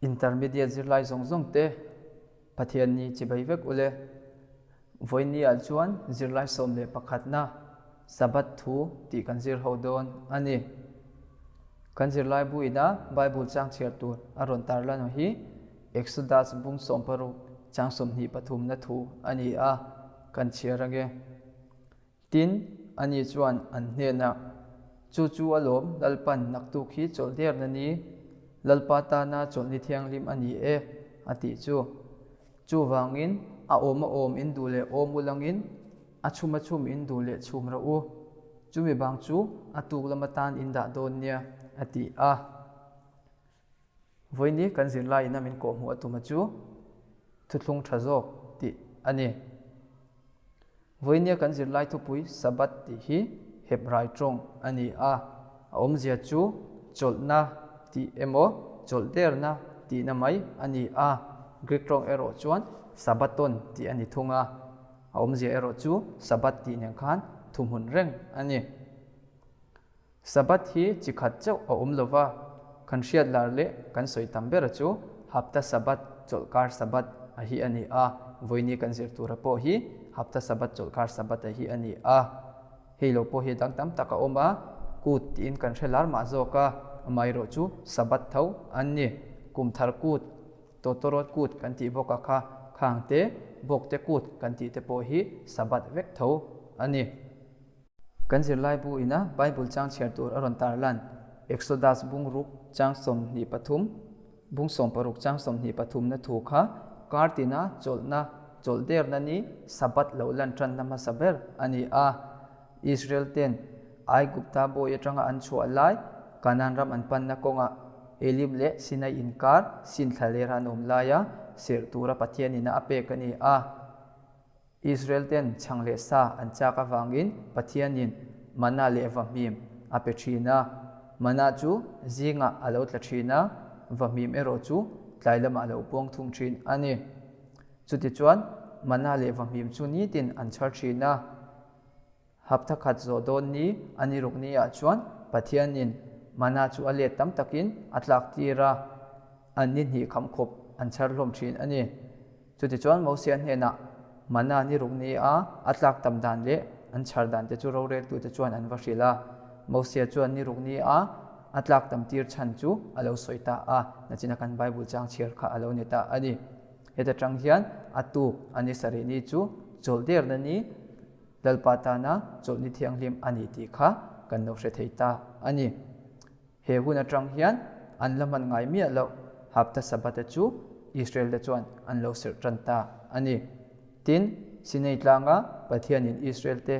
Intermediate zirlai zawng zawng te Pathianni chibai vek ule. Vawinia chuan zirlai 11na Sabbath thu tih kan zir ho dawn a ni. Kan zirlai buina Bible chang chhiar tur a rawn tarlan hi Exodus bung 16 chang 23na thu a ni a, kan chhiar ange. Tin, ani chuan an hnenah, Chu chu alawm, Lalpan naktuk hi chawlh derna ni, Lalpa tana chawlhni thianghlim a ni e, a tih chu. Chuvangin, a awm a awm in duh leh awm u langin, a chhum a chhum in duh leh chhum rawh u. Chumi bang chu a tuk lam atan in dah dawn nia, a ti a. Vawiini kan zirlaiin a min kawhhmuh a tuma chu thuthlung tha zawk tih a ni. Vawiinia kan zirlai thupui Sabbath tih hi Hebrai tawng a ni a, a awmzia chu chawlhna tih emaw chawlh derna tihna mai a ni a, Greek tawng erawh chuan Sabbaton tih a ni thung a, a awmzia erawh chu Sabbath tih nen khan thuhmun reng a ni. Sabbath hi chi khat chauh a awm lova, kan hriat lar leh kan sawi tam bera chu Hapta Sabbath, chawlhkar Sabbath, a hi a ni a, vawiini kan zir tura pawh hi Hapta Sabbath, chawlhkar Sabbath a hi a ni a. Hei lo pawh hi dang tam tak a awm a, kut tiin kan hre lar mah zawk a, amaherawh chu Sabbath tho an ni. Kum thar kut, Tawtawrawt kut kan tih bawk a kha, khang te, bawk te kut kan tih te pawh hi Sabbath vek tho a ni. Kan zirlai bu ina Bible chang chhiar tur a rawn tar lan Exodus bung ruk chang 23, bung 16 chang 23 na thu kha kar tina chawlhna chawlh derna ni Sabbath lo lan tanna hmasa ber a ni a. Israel ten Aigupta bawi atanga an chhuah lai Kanaan ram an panna kawngah Elim leh Sinai inkar Sin thlalera an awm laia serh tura Pathian ina a pek a ni a. Israel ten chhang leh sa an chak avangin Pathianin mana leh vahmim a pe thin a. Mana chu zingah a lo tla thin a, vahmim erawh chu tlai lamah a lo puang thung thin a ni. Chutichuan mana leh vahmim chu nitin an chhar thin a. Hapta khat zawh dawn ni a ni ruk ni ah chuan Pathianin mana chu a let tam takin a tlak tir a, an ni hnih kham khawp an chhar hlawm thin a ni. Chutichuan Mosia hnenah mana ni ruk ni a a tlak tam dan leh an chhar dan te chu roreltute chuan an va hrilh a. Mosia chuan ni ruk ni a a tlak tam tir chhan chu a lo sawi ta a, nachina kan Bible chang chhiar kha a lo ni ta a ni. Heta tang hian a tuk a ni sarih ni chu chawlh derna ni Lalpa tana chawlhni thianghlim a ni tih kha kan lo hre thei ta a ni. He hun atang hian an la hman ngai miah loh Hapta Sabbath-a chu Israel-te chuan an lo serh tan ta a ni. Tin, Sinai tlanga Pathianin Israel-te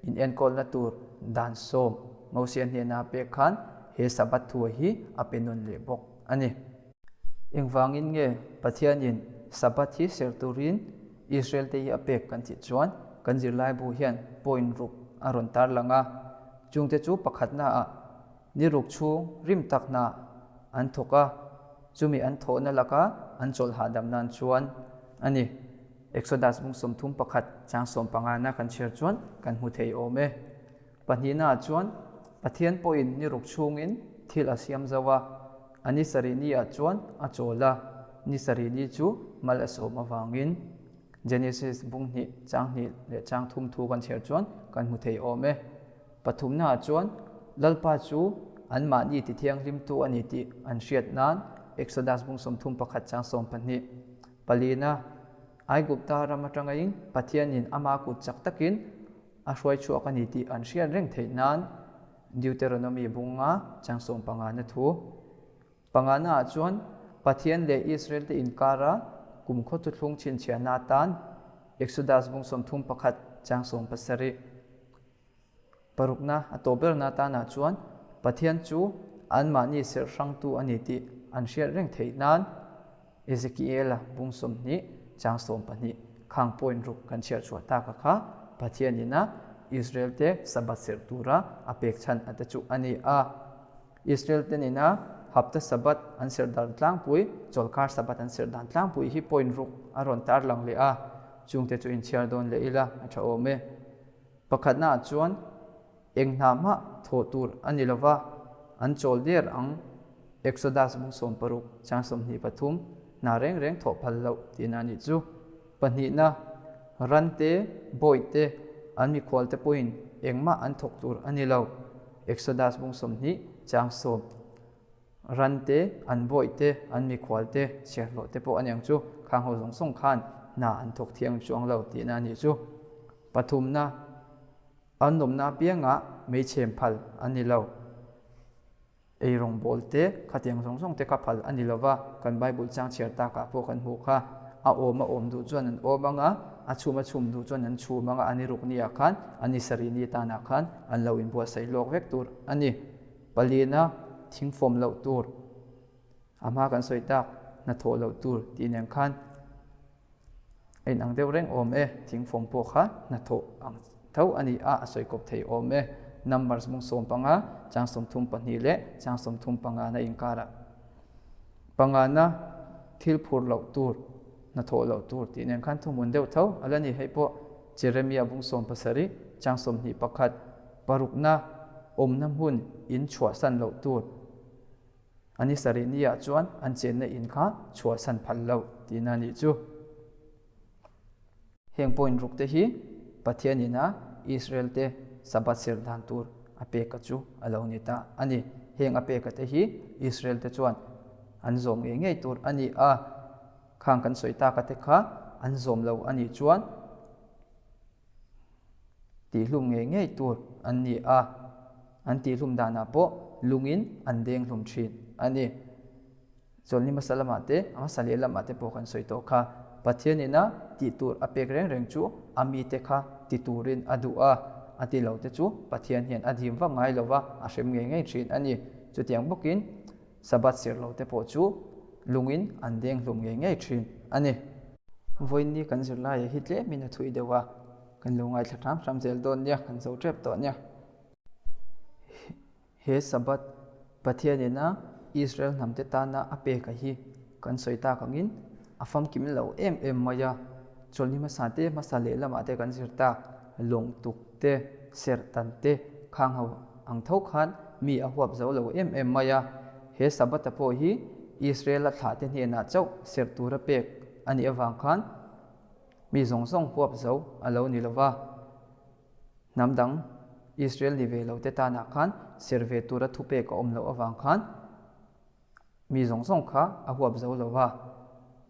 inenkawlna tur dan sawm Mosia hnena a pek khan he Sabbath thua hi a pe nawn leh bawk a ni. Engvangin nge Pathianin Sabbath hi serh turin Israel te hi a pek kan tih chuan kan zirlai bu hian point ruk a rawn tarlang a, chungte chu pakhatnaah ni ruk chhung rim tak hna an thawk a, chumi an thawhna laka an chawlh hahdam nan chuan a ni. Exodus bung 31 chang 15 na kan chhiar chuan kan hmu thei awm e. Pahnihnaah chuan Pathian pawhin ni ruk chhungin thil a siam zo a, a ni sarih ni ah chuan a chawl a, ni sarih ni chu mal a sawm avangin Genesis bung hnih chang hnih leh chang thum thu kan chhiar chuan kan hmu thei awm e. Pathumnaah chuan Lalpa chu anmahni ti thianghlimtu a ni tih an hriat nan Exodus bung 31 chang 12 palina Aigupta ram atangin Pathianin ama kut chak takin a hruai chhuak a ni tih an hriat reng theih nan Deuteronomy bunga chang 15 na thu. Pangana ah chuan Pathian leh Israel te inkara kum khaw thuthlung chhinchhiahna atan Exodus bung 31 chang 17. Parukna a tawh berna atanah chuan Pathian chu anmahni serh hrangtu a ni tih an hriat reng theih nan Ezekiela bung 20 chang 12 khang point ruk kan chhiar chhuah tak a kha Pathianin a Israel te Sabbath serh tura a pek chhan a te chu a ni a. Israel te nena Hapta Sabbath an serh dan tlangpui, chawlhkar Sabbath an serh dan tlangpui hi point ruk a rawn tar lang leh a, chungte chu inchhiar dawn leh ila a tha awm e. Pakhatnaah chuan eng hna hmah thawh tur a ni lova, an chawl der ang. Exodus bung 16 chang 23, Hna reng reng thawh phal loh tihna a nih chu. Pahnihna, ran te, bawih te, an mikhual te pawhin engmah an thawk tur a ni lo. Exodus bung 20 chang 10, Ran te, an bawih te, an mikhual te, chhiarhlawh te pawh a niang chu, khang ho zawng zawng khan hna an thawk thiang chuang lo tihna a nih chu. Pathumna, An awmna apiangah meichhem phal a ni lo. Ei rawngbawl te, khatiang zawng zawng te kha phal a ni lo va, kan Bible chang chhiar takah pawh kan hmuh kha. A awm a awm duh chuan an awm ang a, a chhum a chhum duh chuan an chhum ang a, an i ruk ni ah khan, an i sarih ni tanah khan an lo inbuatsaih lawk vek tur a ni. Palina, thingfawm loh tur, a hma kan sawi tak, hnathawh loh tur tih nen khan a inang deuh reng awm e, thingfawm pawh kha hnathawh ang tho a ni a, a sawi kawp thei awm e. Numbers mung 15, chang 32 leh chang 35 na inkarah pangana thil phur loh tur, hnathawh loh tur tih nen khan thuhmun deuh tho a la ni. Hei pawh Jeremia bung 17, chang 21, parukna awmna hmun in chhuahsan loh tur. A ni sarih ni ah chuan an chenna in kha chhuahsan phal loh tihna a nih chu. Heng point ruk te hi Pathian ina Israel te Sabbath serh dan tur a peka chu a lo ni ta a ni. Heng a peka te hi Israel te chuan an zawm ngei ngei tur a ni a, khang kan sawi taka te kha an zawm lo a nih chuan Tihhlum ngei ngei tur an ni a, an tihhlum danah pawh lungin an deng hlum thin a ni. Chawlhni hmasa lamah te, a hmasa leh lamah te pawh kan sawi tawh kha. Pathian ina tih tur a pek reng reng chu a mite kha ti turin a duh a, a ti lo te chu Pathian hian a dim vak ngai lo va, a hrem ngei ngei thin a ni. Chutiang bawkin Sabbath sir lo te pawh chu lungin an deng hlum ngei ngei thin a ni. Vawiin kan zirlaiah hi tlemin a thui deuh a, kan lo ngaithla hram hram zel dawn nia, kan zo tep tawh nia. He Sabbath Pathianina Israel hnamte tana a peka hi kan sawi tak angin a famkim lo em em mai a, chawlhni hmasa te hmasa leh lamah te kan zir tak, lawng tuk te, serh tan te khang ho ang tho khan mi a huap zo lo em em mai a. He Sabbath-a pawh hi Israel-a thlahte hnenah chauh serh tura pek a nih avang khan mi zawng zawng huap zo a lo ni lo va. Hnam dang Israel ni ve lote tanah khan serh ve tura thupek a awm loh avang khan Mi zawng zawng kha a huap zo lo va,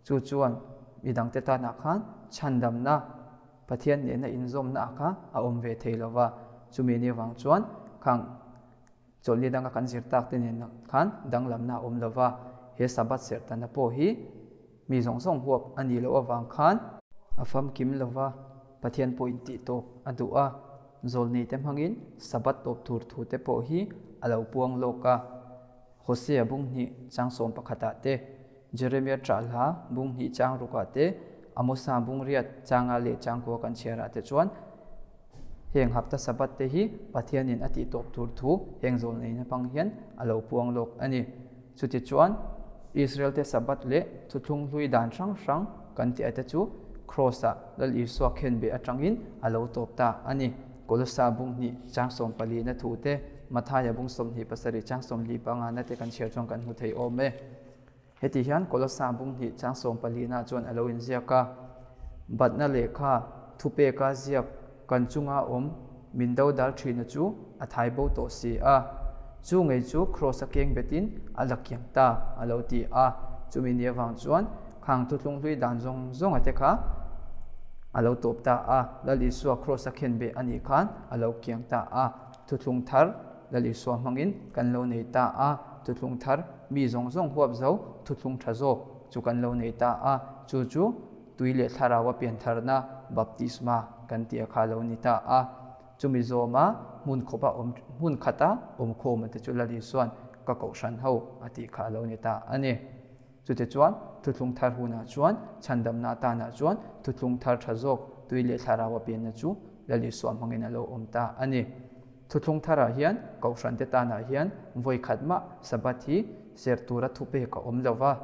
chu chuan mi dangte tanah khan chhandamna, Pathian nena inzawmna ah kha a awm ve thei lo va. Chumi ni avang chuan khang chawlhni danga kan zir tak te nen khan danglamna a awm lo va, he Sabbath serhtana pawh hi mi zawng zawng huap a nih loh avang khan a famkim lo va, Pathian pawhin tih tawp a duh a, zawlneite hmangin Sabbath tawp tur thute pawh hi a lo puang lawk a. Hosea bung hnih chang sawm pakhatah te, Jeremia ṭah hla bung hnih chang rukah te, Amosa bung riat changa leh changkua kan chhiarah te chuan heng hapta Sabbath te hi Pathianin a tih tawp tur thu heng zawlneihna hmang hian a lo puang lawk a ni. Chutichuan, Israel-te Sabbath leh thuthlung hlui dan hrang hrang kan tih te chu Kraws-ah Lal Isua khenbeh atangin a lo tawp ta a ni. Kolosa bung hnih chang 14 na thu te, Mathaia bung 27 chang 45 na te kan chhiar chuan kan hmu thei awm e. Heti hian Kolosa bung hnih chang 14 na chuan a lo inziak a, Batna lehkha thupeka ziak kan chunga awm min do dal thina chu a thai bo tawh si a, chu ngei chu Kraws a keng betin a la kiang ta a lo ti a, chumi ni avang chuan Khang thuthlung hlui dan zawng zawnga te kha a lo tawp ta a, Lal Isua Kraws a khenbeh a nih khan a lo kiang ta a, thuthlung thar Lal Isua hmangin kan lo nei ta a, thuthlung thar mi zawng zawng huap zo thuthlung tha zawk chu kan lo nei ta a, chu chu tui leh thlarau a piantharna baptisma kan tih a kha lo ni ta a, chumi zawma hmun khawpa awm hmun khata awmkhawma te chu Lal Isua'n ka kohhran ho a tih kha a lo ni ta a ni. Chutichuan, thuthlung thar hunah chuan, chhandamna atanah chuan thuthlung thar tha zawk tui leh thlarau a pianna chu Lal Isua hmangin a lo awm ta a ni. Thuthlung tharah hian Kohhrante tanah hian vawi khat mah Sabbath hi serh tura thupek a awm lo va.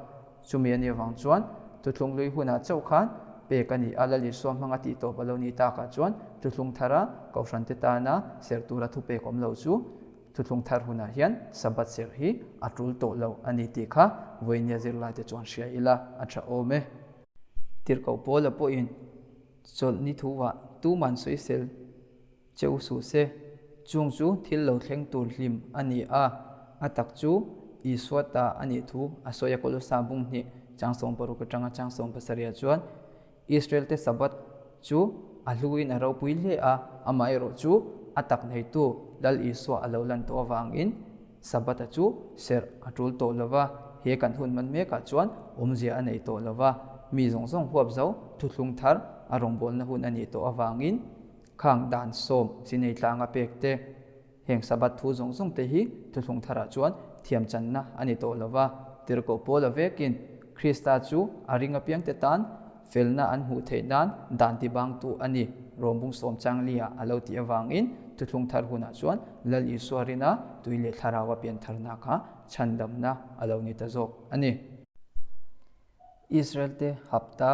Chumi a nih avang chuan thuthlung hlui hunah chauh khan pek a ni a, Lal Isua hmanga tih tawp a lo nih takah chuan thuthlung thara Kohhrante tana serh tura thupek awm lo chu. Thuthlung thar hunah hian Sabbath serh hi a tul tawh lo a ni tih kha vawinia zirlaite chuan hria ila a tha awm e. Tirhkoh Paula pawhin chawlhni thuah tuman sawisel che u suh se, chung chu thil lo thleng tur hlim a ni a, a tak chu Isua ta a nih thu a sawi a Kolosa bung hnih chang 60 atanga chang 70 chuan Israel te Sabbath chu a hluin a ropui hle a, amaherawh chu a tak neitu Lal Isua a lo lan tawh avangin Sabbath-a chu serh a tul tawh lo va, he kan hun hman mekah chuan awmzia a nei tawh lo va, mi zawng zawng huap zo thuthlung thar a rawngbawlna hun a nih tawh avangin khang dan sawm Sinai tlanga pek te, Heng Sabbath thu zawng zawng te hi thuthlung tharah chuan thiam channa a ni tawh lo va, tirhkoh Paula vekin Krista chu a ring apiangte tan felna an hmuh theih nan dan tibangtu a ni, Rawmbung sawm changlia a lo tih avangin thuthlung thar hunah chuan Lal Isua rina tui leh thlarau a pian tharna kha chhandamna a lo ni ta zawk a ni. Israel te hapta.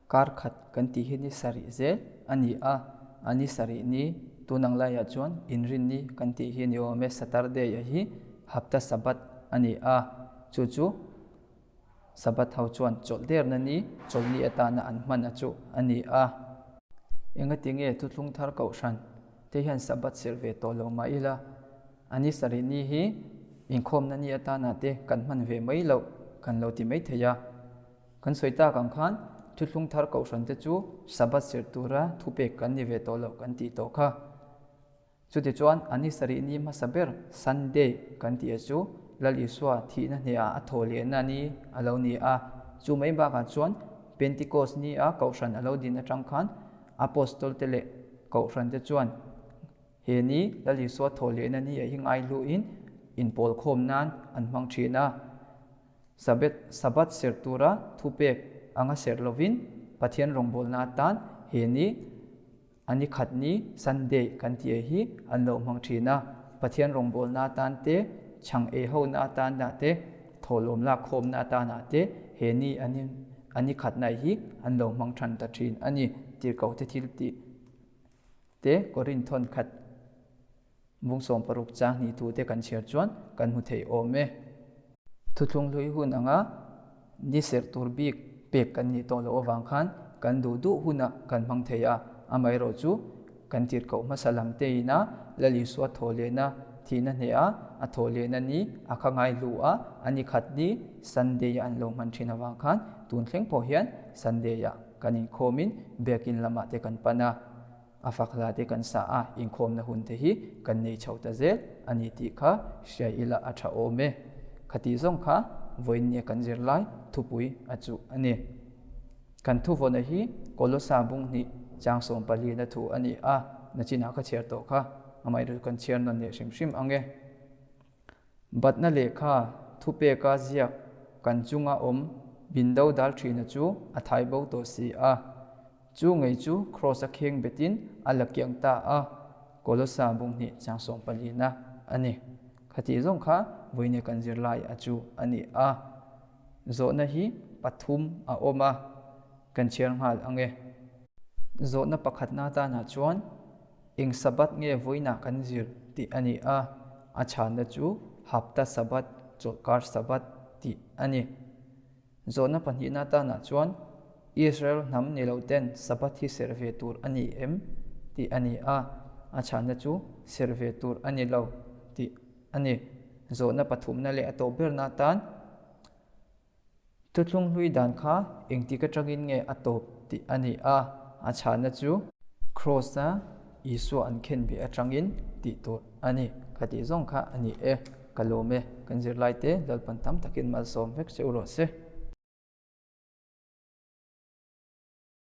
Kar khat kan tih hi ni sarih zel a ni a, a ni sarih ni tun ang laiah chuan inrinni kan tih hi ni awm e, Saturday a hi hapta Sabbath a ni a, chu chu Sabbath ho chuan chawlh derna ni chawlhni atana an hman a chu a ni a. Engati nge thuthlung thar kohhran te hian Sabbath serh ve tawh lo mah ila, a ni sarih ni hi inkhawmna ni atana te kan hman ve mai loh kan lo ti mai thei a. Kan sawi tak ang khan thuthlung thar kohhran te chu Sabbath serh tura thupek kan ni ve tawh loh kan tih tawh kha. Chutichuan a ni sarih ni hmasa ber Sunday kan tih a chu Lal Isua thihna hnehah a thaw lehna ni a lo ni a. Chu mai bakah chuan Pentecost ni a kohhran a lo din atang khan Apostol te leh kohhran te chuan he ni Lal Isua thaw lehna ni ah hi ngaihluhin inpawl khawm nan an hmang thin a. Sabbath, Sabbath serh tura thupek anga serh lovin Pathian rawngbawlna atan he ni a ni khat ni Sunday kan tih hi an lo hmang thin a. Pathian rawngbawlna atan te, chhang ei hona atanah te, thawhlawm lak khawmna atanah te he ni a ni a ni khatna hi an lo hmang than ta thin a ni. Tirhkohte thil tih te Korinth thawn khat. Bung 60 chang hnih thu te kan chhiar chuan kan hmu thei awm e. Thuthlung hlui hun anga ni serh tur bik pek kan nih tawh loh avang khan kan duh duh hunah kan hmang thei a, amaherawh chu kan tirhkoh hmasa lam te ina Lal Isua thaw lehna thihna hneha a thaw lehna ni a kha ngai hlu a, a ni khat ni Sunday a an lo hman thin avang khan tun thleng pawh hian Sunday ah kan inkhawmin biakin lamah te kan pan a. A fak hla te kan sa a, inkhawmna hun te hi kan nei chho ta zel a ni tih kha hria ila a tha awm e. Khatih zawng kha vawiinnia kan zir lai thupui a chuh a ni. Kan thuvawna hi Kolosa bung hnih chang 14 na thu a ni a, nachinah ka chhiar tawh kha amaherawhchu kan chhiar nawn leh hrim hrim ang e. Batna lehkha thupeka ziak kan chunga awm min do dal thina chu a thai bo tawh si a. Chu ngei chu Kraws a kheng betin a la kiang ta a, Kolosa bung hnih chang 14 na a ni. Khatih zawng kha vawinia kan zirlai a chu a ni a. Zawhna hi pathum a awm a, kan chhiar nghal ang e. Zawhna pakhatna tanah chuan Eng Sabbath nge vawiinah kan zir tih a ni a, a chhanna chu Hapta Sabbath, Chawlhkar Sabbath tih a ni. Zawhna pahnihna tanah chuan Israel hnam ni lo ten Sabbath hi serh ve tur a ni em tih a ni a, a chhanna chu serh ve tur a ni lo tih a ni. Zawhna pathumna leh a tawp berna tan Thuthlung hlui dan kha engtik atangin nge a tawp tih a ni a, a chhahna chu Kraws-a Isua an khenbeh atangin tih tur a ni. Khatih zawng kha a ni e, ka lawm e, kan zirlaite Lalpan tam takin malsawm vek che u rawh se.